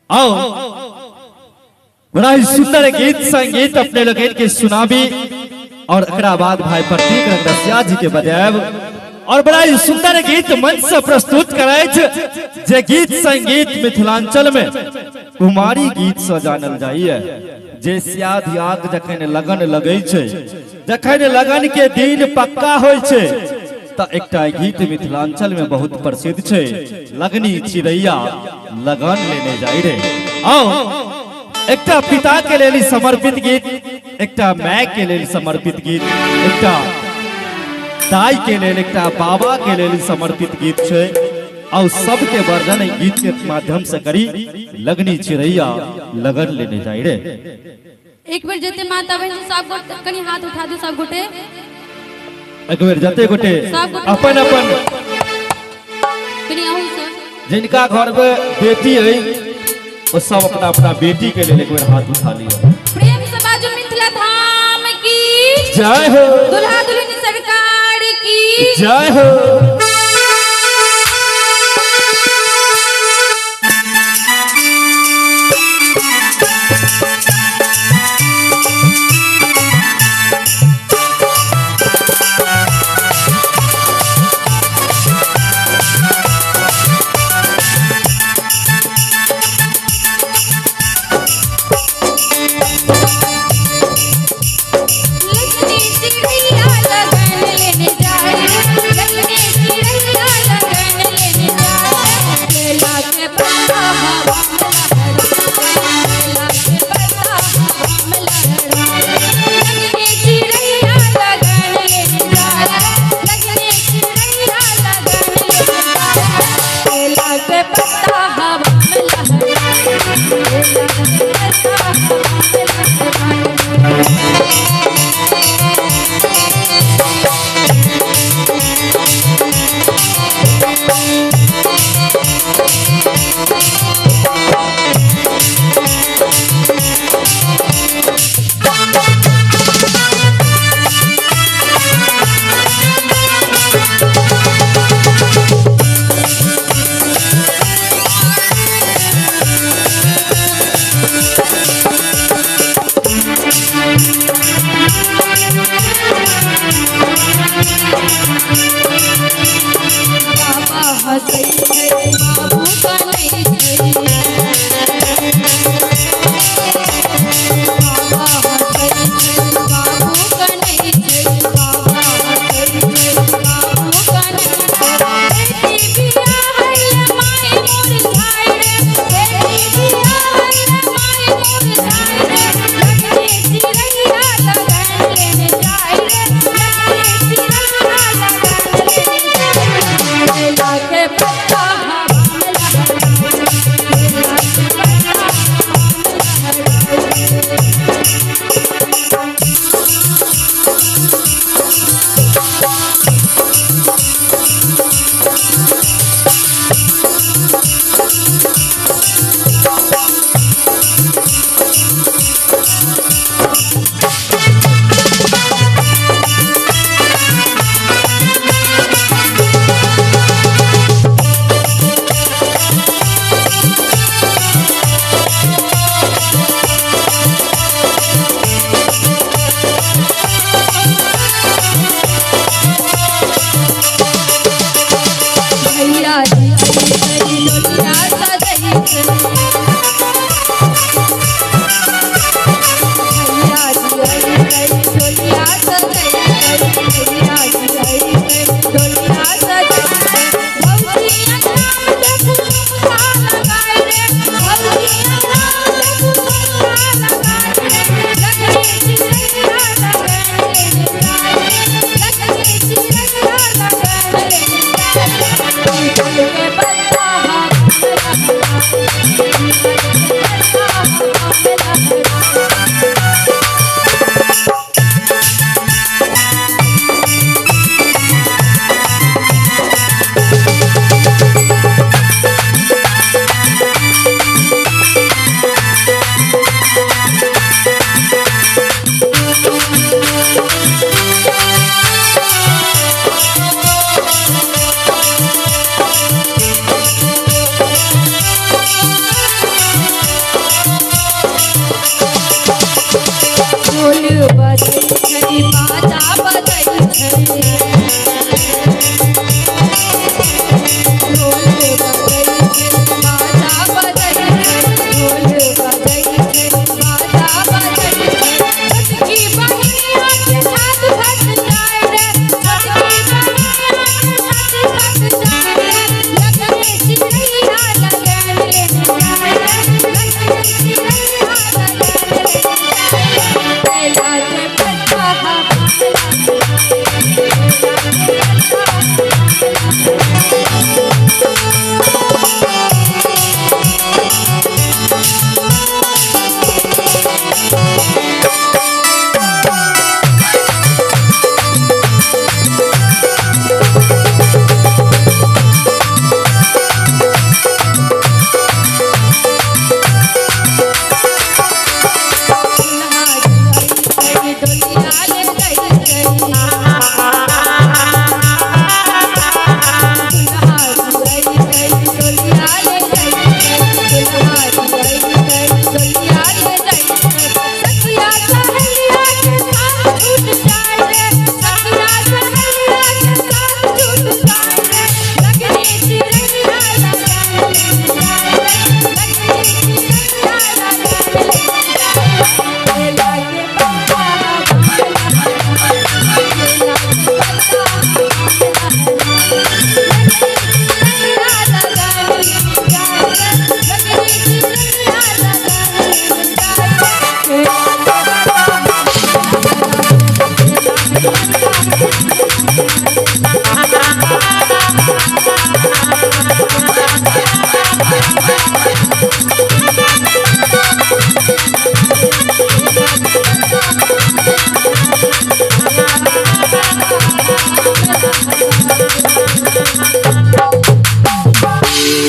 आओ बड़ा ही सुंदर गीत संगीत अपने लोग के सुनाबी और एकरा बाद भाई प्रतीक रंगरसिया जी के बजायब और बड़ा ही सुंदर गीत मंच से प्रस्तुत करे जे गीत संगीत मिथिलांचल में कुमारी गीत से जानल जाइए। जे सियाधियाक जखन लगन लगै छै, जखन लगन के दिन पक्का होइ छै त एकटा गीत मिथिलांचल में बहुत प्रसिद्ध छै, लगनी चिड़ैया लगन लेने जाई रे। आओ एकटा पिता के लेल समर्पित गीत, एकटा my के लेल समर्पित गीत, एकटा दाई के लेल, एकटा बाबा के लेल समर्पित गीत छै। और सबके वर्णन एहि गीत के माध्यम से करी, लगनी चिड़ैया लगन लेने जाई रे। एक बेर जते माता बहन सब गोटे कनी हाथ उठा दो, सब गोटे एक बेर जते गोटे सब गोटे अपन अपन कनी अहूँ सब जिनका घर में बेटी है वो सब अपना अपना बेटी के लिए एक बेर हाथ उठा लिया। प्रेम से बाजू मिथिला धाम की जय हो, दुल्हा दुल्हन सरकार की जय हो। लगनी चिड़ैया लगन लेने जाए, लगनी चिड़ैया लगन लेने जाए, बेला के पत्ता हवा में लहराए, बेला के पत्ता हवा में लहराए, लगनी चिड़ैया लगन लेने जाए, लगनी चिड़ैया लगन लेने जाए, बेला के पत्ता हवा में लहराए, बेला के पत्ता हवा में लहराए। बाबा हंसै छै बाबू कनै छै, बाबा हंसै छै बाबू कनै छै, बाबा हंसै छै बाबू कनै छै, बेटी बियाह रे माय मोर झाय रे, बेटी बियाह रे माय मोर झाय रे, लगनी चिड़ैया लगन लेने जाय रे, लगनी चिड़ैया लगन लेने जाय रे, बेला के पत्ता हवा में लहराए, बेला के पत्ता हवा में लहराए। भैया जी करी लोटिया सजै छै,